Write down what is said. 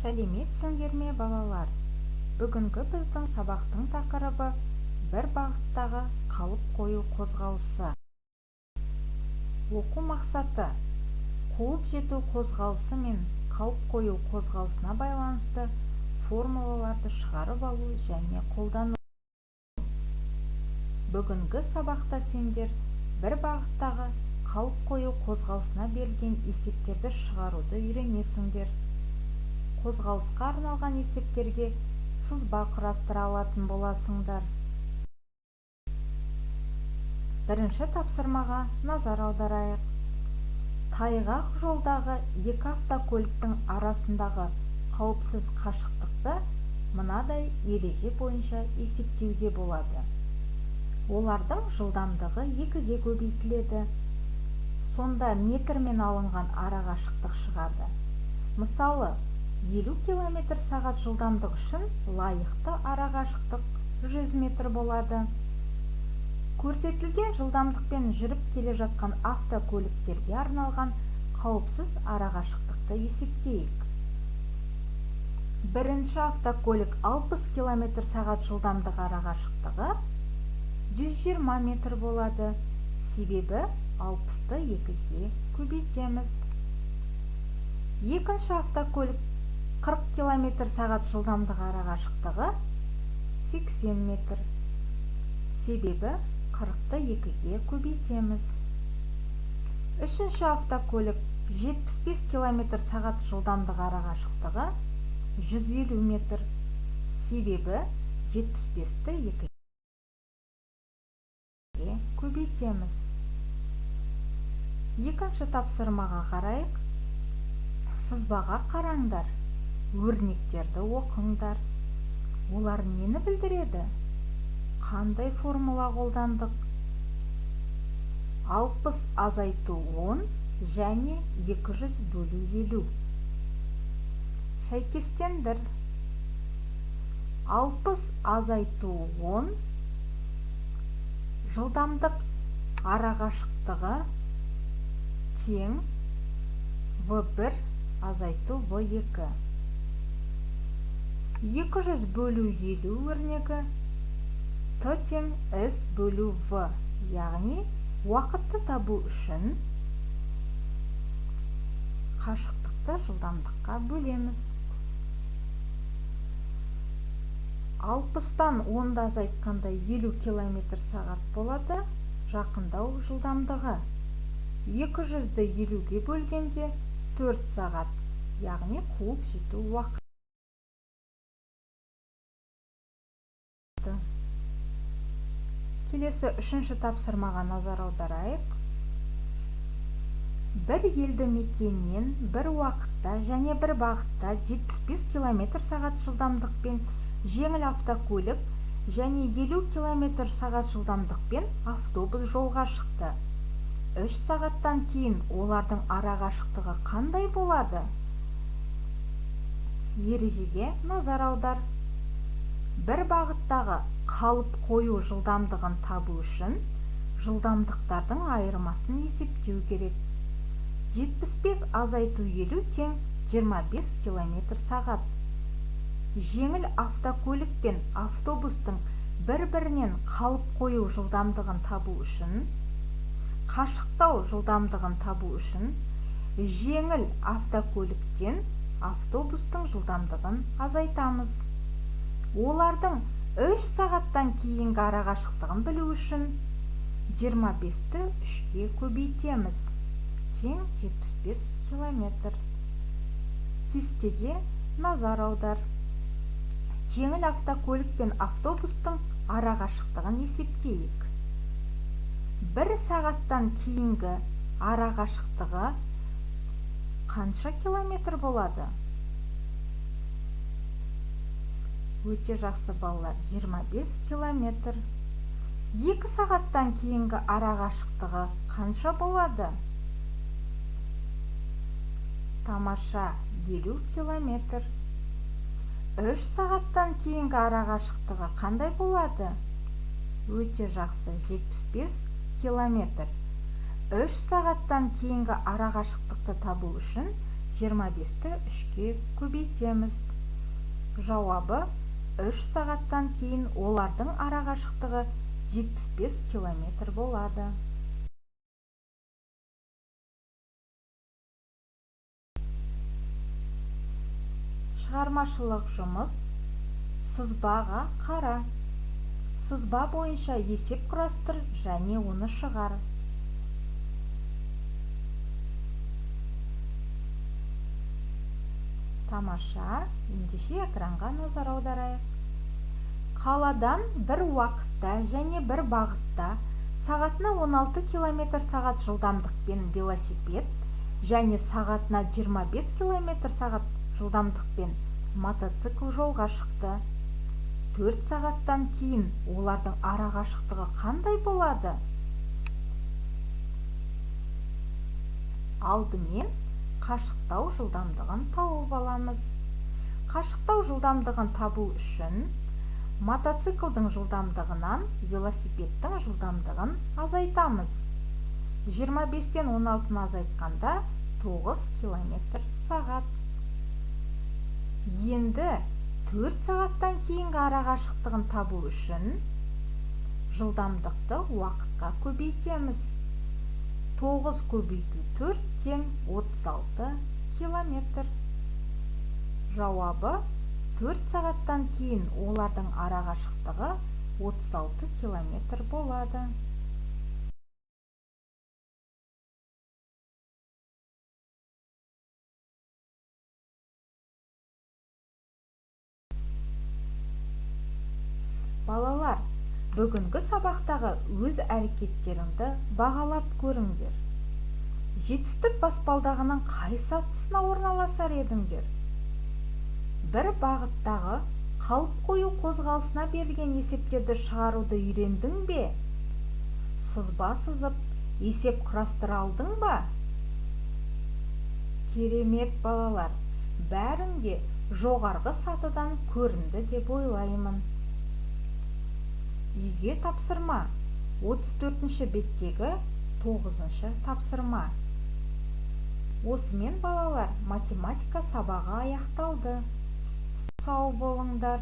Сәлеметсіңдер ме, балалар? Бүгінгі біздің сабақтың тақырыбы бір бағыттағы қалып қою қозғалысы. Оқу мақсаты: қуып жету қозғалысы мен қалып қою қозғалысына байланысты формулаларды шығарып алу және қолдану. Бүгінгі сабақта сендер бір бағыттағы қалып қою қозғалысына берілген есептерді шығаруды үйренесіңдер. Қозғалысқа арналған есептерге сызба құрастыра алатын боласыңдар. Бірінші тапсырмаға назар аударайық. Тайғақ жолдағы екі автокөліктің арасындағы қауіпсіз қашықтықты мынадай ереже бойынша есептеуге болады. Олардың жылдамдығы екіге көбейтіледі. Сонда метрмен алынған арақашықтық шығады. Мысалы, 50 км сағат жылдамдық үшін лайықты арақашықтық 100 метр болады. Көрсетілген жылдамдықпен жүріп келе жатқан автокөліктерге арналған қауіпсіз арақашықтықты есептейік. Бірінші автокөлік 60 км сағат жылдамдық арақашықтығы 120 метр болады, себебі 60-ты 2-ге көбейтеміз. Екінші автокөлік 40 км сағат жылдамдық арақашықтығы 80 метр, себебі 40-ты 2-ге көбейтеміз. Үшінші автокөлік 75 км сағат жылдамдық арақашықтығы 150 метр, себебі 75-ті 2-ге көбейтеміз. Екінші тапсырмаға қарайық. Сызбаға қараңдар, өрнектерді оқыңдар. Олар нені білдіреді? Қандай формула қолдандық? 60 азайту 10 және 200 бөлу 50. Сәйкестендір. 60 азайту 10 жылдамдық арақашықтығы тең V1 азайту V2. 200 бөлу 50 өрнегі Т тең S бөлу В, яғни уақытты табу үшін қашықтықты жылдамдыққа бөлеміз. 60-тан 10-ды азайтқанда 50 км сағат болады, жақындау жылдамдығы. 200-ді 50-ге бөлгенде 4 сағат, яғни қуып жету уақыты. Келесі үшінші тапсырмаға назар аударайық. Бір елді мекеннен бір уақытта және бір бағытта 75 км сағат жылдамдықпен жеңіл автокөлік және 50 км сағат жылдамдықпен автобус жолға шықты. 3 сағаттан кейін олардың арақашықтығы қандай болады? Ережеге назар аудар. Бір бағыттағы қалып қою жылдамдығын табу үшін жылдамдықтардың айырмасын есептеу керек. 75 азайту 50 тең 25 км сағат. Жеңіл автокөлік пен автобустың бір-бірінен қалып қою жылдамдығын табу үшін, қашықтау жылдамдығын табу үшін жеңіл автокөліктен автобустың жылдамдығын азайтамыз. Олардың 3 сағаттан кейінгі арақашықтығын білу үшін 25-ті 3-ке көбейтеміз, тең 75 километр. Кестеге назар аудар. Жеңіл автокөлік пен автобустың арақашықтығын есептейік. 1 сағаттан кейінгі арақашықтығы қанша километр болады? Өте жақсы, балалар, 25 километр. 2 сағаттан кейінгі арақашықтығы қанша болады? Тамаша, 50 километр. 3 сағаттан кейінгі арақашықтығы қандай болады? Өте жақсы, 75 километр. 3 сағаттан кейінгі арақашықтықты табу үшін 25-ті 3-ке көбейтеміз. Жауабы 3 сағаттан кейін олардың арақашықтығы 75 километр болады. Шығармашылық жұмыс. Сызбаға қара. Сызба бойынша есеп құрастыр және оны шығар. Тамаша, ендеше экранға назар аударайық. Қаладан бір уақытта және бір бағытта сағатына 16 км сағат жылдамдықпен велосипед және сағатына 25 км сағат жылдамдықпен мотоцикл жолға шықты. 4 сағаттан кейін олардың арақашықтығы қандай болады? Алдымен қашықтау жылдамдығын тауып аламыз. Қашықтау жылдамдығын табу үшін мотоциклдің жылдамдығынан велосипедтің жылдамдығын азайтамыз. 25-тен 16-ны азайтқанда 9 км сағат. Енді 4 сағаттан кейінгі арақашықтығын табу үшін жылдамдықты уақытқа көбейтеміз. 9 көбейту 4 тең 36 километр. Жауабы 4 сағаттан кейін олардың арақашықтығы 36 километр болады. Балалар, бүгінгі сабақтағы өз әрекеттеріңді бағалап көріңдер. Жетістік баспалдағының қай сатысына орналасар едіңдер? Бір бағыттағы қалып қою қозғалысына берілген есептерді шығаруды үйрендің бе? Сызба сызып, есеп құрастыра алдың ба? Керемет, балалар, бәрің де жоғарғы сатыдан көрінді деп ойлаймын. Үйге тапсырма. 34-ші беттегі 9-шы тапсырма. Осымен, балалар, математика сабағы аяқталды. Сау болыңдар.